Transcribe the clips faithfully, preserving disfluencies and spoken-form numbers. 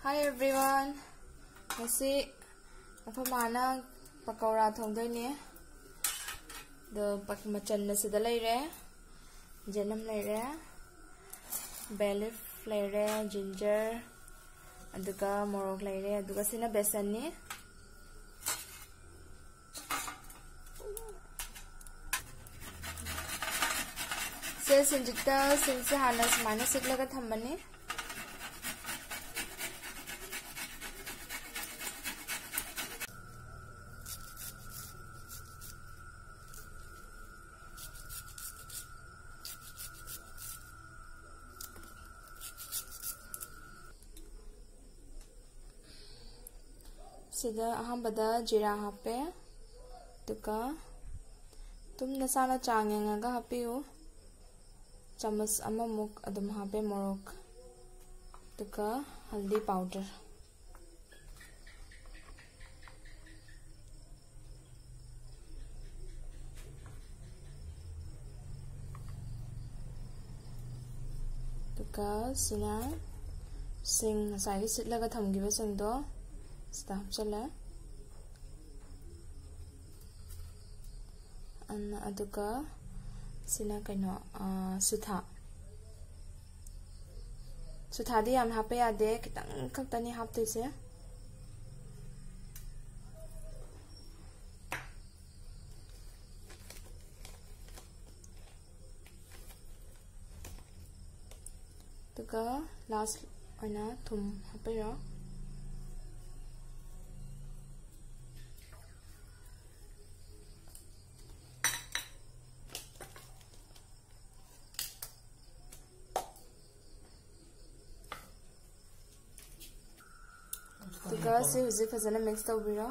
Hi everyone. ꯉꯁꯤ ꯑꯩꯈꯣꯏ ꯃꯥꯅ ꯄꯀꯧꯔꯥ ꯊꯣꯡꯗꯣꯏꯅꯦ꯫ ꯑꯗꯣ ꯄꯛ- ꯃꯆꯜ ꯑꯁꯤꯗ ꯂꯩꯔꯦ, ꯖꯦꯅꯝ ꯂꯩꯔꯦ, ꯕꯦ ꯂꯤꯐ ꯂꯩꯔꯦ, ꯖꯤꯟꯖꯔ, ꯑꯗꯨꯒ ꯃꯣꯔꯣꯛ ꯂꯩꯔꯦ, ꯑꯗꯨꯒ ꯁꯤꯅ ꯕꯦꯁꯟꯅꯤ꯫ ꯁꯦ, ꯁꯤꯡꯖꯤꯠꯇ ꯁꯤꯡꯁꯦ ꯍꯥꯟꯅ ꯁꯨꯃꯥꯏꯅ ꯁꯤꯠꯂꯒ ꯊꯝꯕꯅꯤ꯫ ꯁꯤꯗ ꯑꯍꯥꯟꯕꯗ ꯖꯤꯔꯥ ꯍꯥꯞꯄꯦ, ꯑꯗꯨꯒ ꯑꯗꯨꯝ ꯅꯁꯥꯅ ꯆꯥꯡ ꯌꯦꯡꯉꯒ ꯍꯥꯞꯄꯤꯌꯨ꯫ ꯆꯥꯃꯁ ꯑꯃꯃꯨꯛ ꯑꯗꯨꯝ ꯍꯥꯞꯄꯦ ꯃꯣꯔꯣꯛ, ꯑꯗꯨꯒ ꯍꯜꯗꯤ ꯄꯥꯎꯗꯔ꯫ ꯑꯗꯨꯒ ꯁꯤꯅ ꯁꯤꯡ, ꯉꯁꯥꯏꯒꯤ ꯁꯤꯠꯂꯒ ꯊꯝꯈꯤꯕꯁꯤꯡꯗꯣ ꯁꯤꯗ ꯍꯥꯞꯆꯜꯂꯦ꯫ ꯑꯟ-, ꯑꯗꯨꯒ ꯁꯤꯅ ꯀꯩꯅꯣ, ꯑꯥ, ꯁꯨꯊꯥ꯫ ꯁꯨꯊꯥꯗꯤ ꯌꯥꯝ ꯍꯥꯞꯄ ꯌꯥꯗꯦ, ꯈꯤꯇꯪ ꯈꯛꯇꯅꯤ ꯍꯥꯞꯇꯣꯏꯁꯦ꯫ ꯑꯗꯨꯒ ꯂꯥꯁ ꯑꯣꯏꯅ ꯊꯨꯝ ꯍꯥꯞꯄꯤꯔꯣ꯫ ꯑꯗꯨꯒ ꯁꯤ ꯍꯧꯖꯤꯛ ꯐꯖꯅ ꯃꯤꯛꯁ ꯇꯧꯕꯤꯔꯣ꯫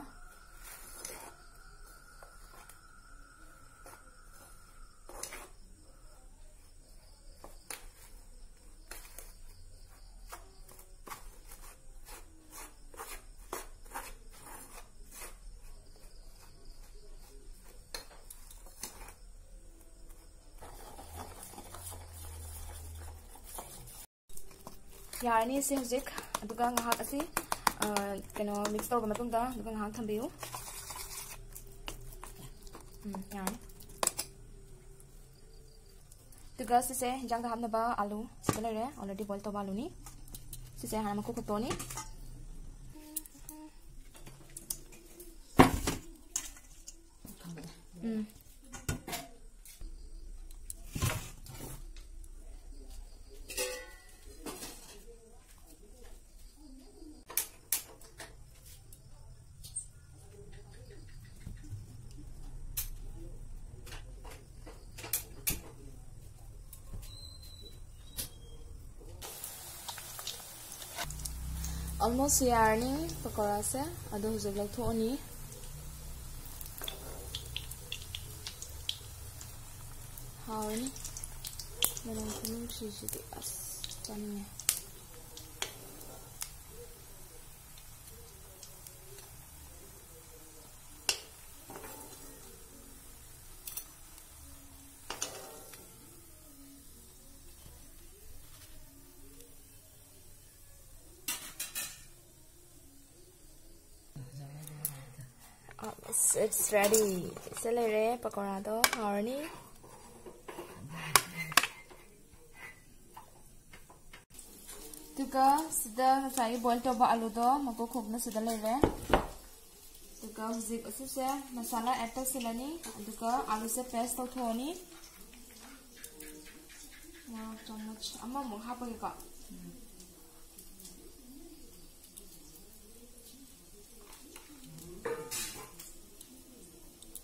ꯌꯥꯔꯅꯤ ꯁꯤ ꯍꯧꯖꯤꯛ꯫ ꯑꯗꯨꯒ ꯉꯥꯏꯍꯥꯛ ꯑꯁꯤ, ꯑ, ꯀꯩꯅꯣ, ꯃꯤꯛꯁ ꯇꯧꯔꯕ ꯃꯇꯨꯡꯗ ꯑꯗꯨꯒ ꯉꯥꯏꯍꯥꯛ ꯊꯝꯕꯤꯌꯨ꯫ ꯎꯝ, ꯌꯥꯔꯦ꯫ ꯑꯗꯨꯒ ꯁꯤꯁꯦ ꯍꯤꯟꯖꯥꯡꯗ ꯍꯥꯞꯅꯕ ꯑꯥꯂꯨ ꯁꯤꯗ ꯂꯩꯔꯦ, already boil ꯇꯧꯕ ꯑꯥꯂꯨꯅꯤ꯫ ꯁꯤꯁꯦ ꯍꯥꯟꯅ ꯃꯀꯨ ꯈꯣꯛꯇꯣꯛꯑꯅꯤ꯫ ꯎꯝ꯫ Almost ꯌꯥꯔꯅꯤ ꯄꯀꯣꯔꯥꯁꯦ꯫ ꯑꯗꯣ ꯍꯧꯖꯤꯛ ꯂꯧꯊꯣꯛꯑꯅꯤ꯫ ꯍꯥꯎꯔꯅꯤ꯫ ꯃꯅꯝ ꯈꯨꯅꯨꯡꯁꯤꯁꯤꯗꯤ ꯑꯁ ꯆꯥꯅꯤꯡꯉꯦ꯫ It's ready. ꯁꯤ ꯂꯩꯔꯦ, ꯄꯀꯣꯔꯥꯗꯣ ꯍꯥꯎꯔꯅꯤ꯫ ꯑꯗꯨꯒ ꯁꯤꯗ ꯉꯁꯥꯏꯒꯤ boil ꯇꯧꯕ ꯑꯂꯨꯗꯣ ꯃꯀꯨ ꯈꯣꯛꯅ ꯁꯤꯗ ꯂꯩꯔꯦ꯫ ꯑꯗꯨꯒ ꯍꯧꯖꯤꯛ ꯑꯁꯤꯁꯦ ꯃꯁꯥꯂꯥ add ꯇꯧꯁꯤꯜꯂꯅꯤ꯫ ꯑꯗꯨꯒ ꯑꯂꯨꯁꯦ paste ꯇꯧꯊꯣꯛꯑꯅꯤ꯫ ꯃꯣꯔꯣꯛ ꯆꯥꯃꯁ ꯑꯃꯃꯨꯛ ꯍꯥꯞꯄꯒꯦꯀꯣ꯫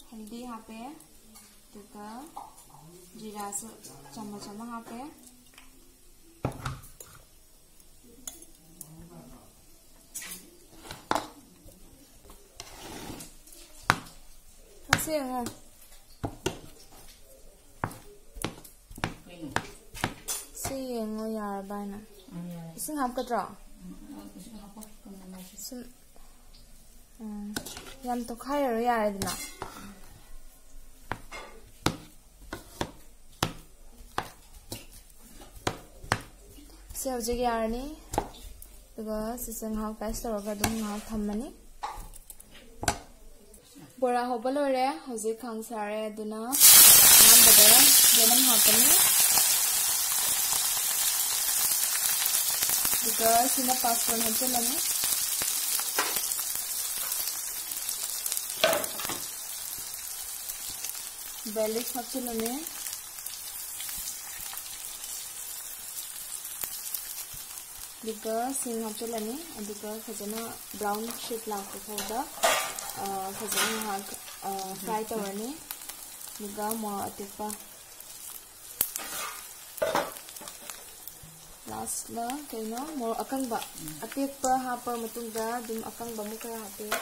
ꯍꯜꯗꯤ ꯍꯥꯞꯄꯦ, ꯑꯗꯨꯒ ꯖꯤꯔꯥꯁꯨ ꯆꯥꯃꯁ ꯑꯃ ꯍꯥꯞꯄꯦ꯫ ꯃꯁꯤ ꯌꯦꯡꯉꯣ꯫ ꯁꯤ ꯌꯦꯡꯉꯣ, ꯌꯥꯔꯕ ꯍꯥꯏꯅ꯫ ꯎꯝ, ꯌꯥꯔꯦ꯫ ꯏꯁꯤꯡ ꯍꯥꯞꯀꯗ꯭ꯔꯣ? ꯎꯝ, ꯏꯁꯤꯡ ꯍꯥꯞꯄꯣ, ꯀꯪꯅ ꯉꯧꯁꯤ꯫ ꯁꯨꯝ, ꯎꯝ, ꯌꯥꯝ ꯇꯣꯠꯈꯥꯏꯔꯔꯣꯏ, ꯌꯥꯔꯦꯗꯅ꯫ ꯁꯤ ꯍꯧꯖꯤꯛ ꯌꯥꯔꯅꯤ꯫ ꯑꯗꯨꯒ ꯁꯤꯁꯦ ꯉꯥꯏꯍꯥꯛ ꯄꯦꯁ ꯇꯧꯔꯒ ꯑꯗꯨꯝ ꯉꯥꯏꯍꯥꯛ ꯊꯝꯃꯅꯤ꯫ ꯕꯣꯔꯥ ꯍꯧꯕ ꯂꯣꯏꯔꯦ꯫ ꯍꯧꯖꯤꯛ ꯈꯥꯡ ꯁꯥꯔꯦ, ꯑꯗꯨꯅ ꯑꯍꯥꯟꯕꯗ ꯌꯦꯅꯝ ꯍꯥꯞꯄꯅꯤ꯫ ꯑꯗꯨꯒ ꯁꯤꯅ ꯄꯥꯁꯄꯣꯔꯟ ꯍꯥꯞꯆꯤꯜꯂꯅꯤ꯫ ꯕꯦ ꯂꯤꯐ ꯍꯥꯞꯆꯤꯜꯂꯅꯤ꯫ ꯑꯗꯨꯒ ꯁꯤꯡ ꯍꯥꯞꯆꯤꯜꯂꯅꯤ꯫ ꯑꯗꯨꯒ ꯐꯖꯅ ꯕ꯭ꯔꯥꯎꯟ ꯁꯦꯠ ꯂꯥꯛꯄ ꯐꯥꯎꯗ, ꯑ, ꯐꯖꯅ ꯉꯥꯏꯍꯥꯛ, ꯑ, ꯐ꯭ꯔꯥꯏ ꯇꯧꯔꯅꯤ꯫ ꯑꯗꯨꯒ ꯃꯣꯔꯣꯛ ꯑꯇꯦꯛꯄ, ꯂꯥꯁꯅ ꯀꯩꯅꯣ, ꯃꯣꯔꯣꯛ ꯑꯀꯪꯕ꯫ ꯑꯇꯦꯛꯄ ꯍꯥꯞꯄ ꯃꯇꯨꯡꯗ ꯑꯗꯨꯝ ꯑꯀꯪꯕ ꯑꯃꯨꯛ ꯈꯔ ꯍꯥꯞꯄꯤꯌꯨ꯫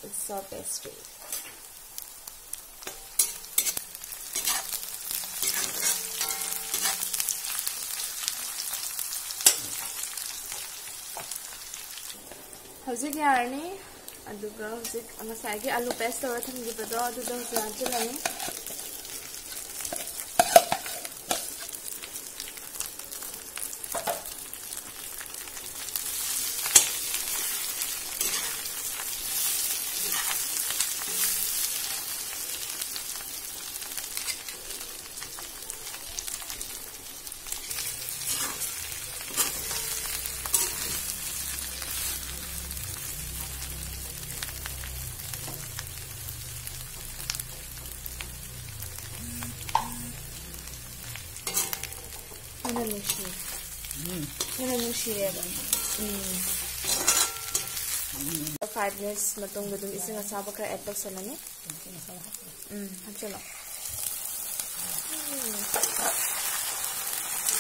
It's so tasty. ꯍꯧꯖꯤꯛ ꯌꯥꯔꯅꯤ꯫ ꯑꯗꯨꯒ ꯍꯧꯖꯤꯛ ꯉꯁꯥꯏꯒꯤ ꯑꯂꯨ ꯄꯦꯁ ꯇꯧꯔ ꯊꯝꯈꯤꯕꯗꯣ ꯑꯗꯨꯗꯣ ꯍꯧꯖꯤꯛ ꯍꯥꯞꯆꯤꯜꯂꯅꯤ꯫ ꯃꯅꯝ ꯅꯨꯡꯁꯤ꯫ ꯃꯅꯝ ꯅꯨꯡꯁꯤꯔꯦꯕ꯫ ꯎꯝ꯫ Five minutes ꯃꯇꯨꯡꯗ ꯑꯗꯨꯝ ꯏꯁꯤꯡ ꯑꯁꯥꯕ ꯈꯔ ꯑꯦꯗ ꯇꯧꯁꯜꯂꯅꯤ꯫ ꯎꯝ, ꯍꯥꯞꯆꯤꯜꯂꯣ꯫ ꯎꯝ꯫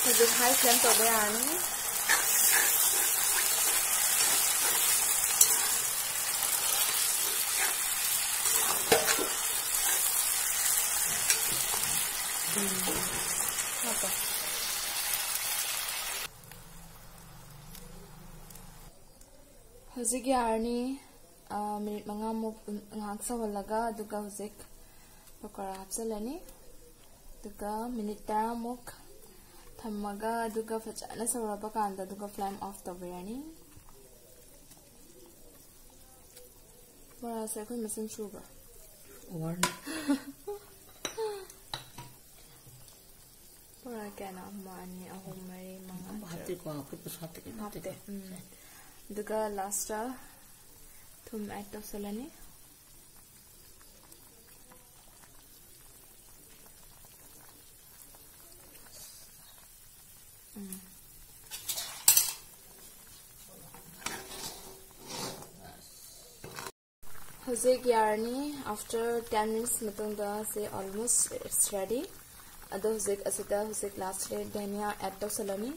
ꯍꯧꯖꯤꯛ ꯍꯥꯏ ꯐ꯭ꯂꯦꯝ ꯇꯧꯕ ꯌꯥꯔꯅꯤ꯫ ꯎꯝ꯫ ꯍꯥꯞꯄꯣ꯫ ꯍꯧꯖꯤꯛ ꯌꯥꯔꯅꯤ꯫ ꯑꯥ, ꯃꯤꯅꯤꯠ ꯃꯉꯥꯃꯨꯛ ꯉꯥꯏꯍꯥꯛ ꯁꯧꯍꯜꯂꯒ, ꯑꯗꯨꯒ ꯍꯧꯖꯤꯛ ꯄꯀꯣꯔꯥ ꯍꯥꯞꯆꯤꯜꯂꯅꯤ꯫ ꯑꯗꯨꯒ ꯃꯤꯅꯤꯠ ꯇꯔꯥꯃꯨꯛ ꯊꯝꯃꯒ ꯑꯗꯨꯒ ꯐꯖꯅ ꯁꯧꯔꯛꯄ ꯀꯥꯟꯗ ꯑꯗꯨꯒ flame off ꯇꯧꯕꯤꯔꯅꯤ꯫ ꯕꯣꯔꯥꯁꯦ ꯑꯩꯈꯣꯏ ꯃꯁꯤꯡ ꯁꯨꯕ꯭ꯔꯥ? Overꯅꯤ꯫ ꯕꯣꯔꯥ ꯀꯌꯥꯅꯣ? ꯑꯃ, ꯑꯅꯤ, ꯑꯍꯨꯝ, ꯃꯔꯤ, ꯃꯉꯥ, ꯑꯃ ꯇꯔꯨꯛ꯫ ꯍꯥꯞꯇꯦꯀꯣ, ꯑꯐꯨꯠꯄꯁꯨ ꯍꯥꯞꯇꯦ, ꯀꯩꯝ ꯍꯥꯞꯇꯦ꯫ ꯍꯥꯞꯇꯦꯀꯣ꯫ ꯎꯝ꯫ ꯑꯗꯨꯒ lastꯇ ꯊꯨꯝ add ꯇꯧꯁꯜꯂꯅꯤ꯫ ꯎꯝ꯫ ꯍꯧꯖꯤꯛ ꯌꯥꯔꯅꯤ꯫ After ten minutes ꯃꯇꯨꯡꯗ ꯁꯤ almost it's ready꯫ ꯑꯗꯣ ꯍꯧꯖꯤꯛ ꯑꯁꯤꯗ ꯍꯧꯖꯤꯛ lastꯇ ꯙꯅꯤꯌꯥ add ꯇꯧꯁꯜꯂꯅꯤ꯫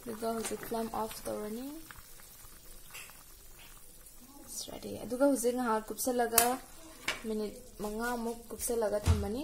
ꯑꯗꯨꯒ ꯍꯧꯖꯤꯛ flame off ꯇꯧꯔꯅꯤ꯫ It's ready꯫ ꯑꯗꯨꯒ ꯍꯧꯖꯤꯛ ꯉꯥꯏꯍꯥꯛ ꯀꯨꯞꯁꯜꯂꯒ minute ꯃꯉꯥꯃꯨꯛ ꯀꯨꯞꯁꯜꯂꯒ ꯊꯝꯃꯅꯤ꯫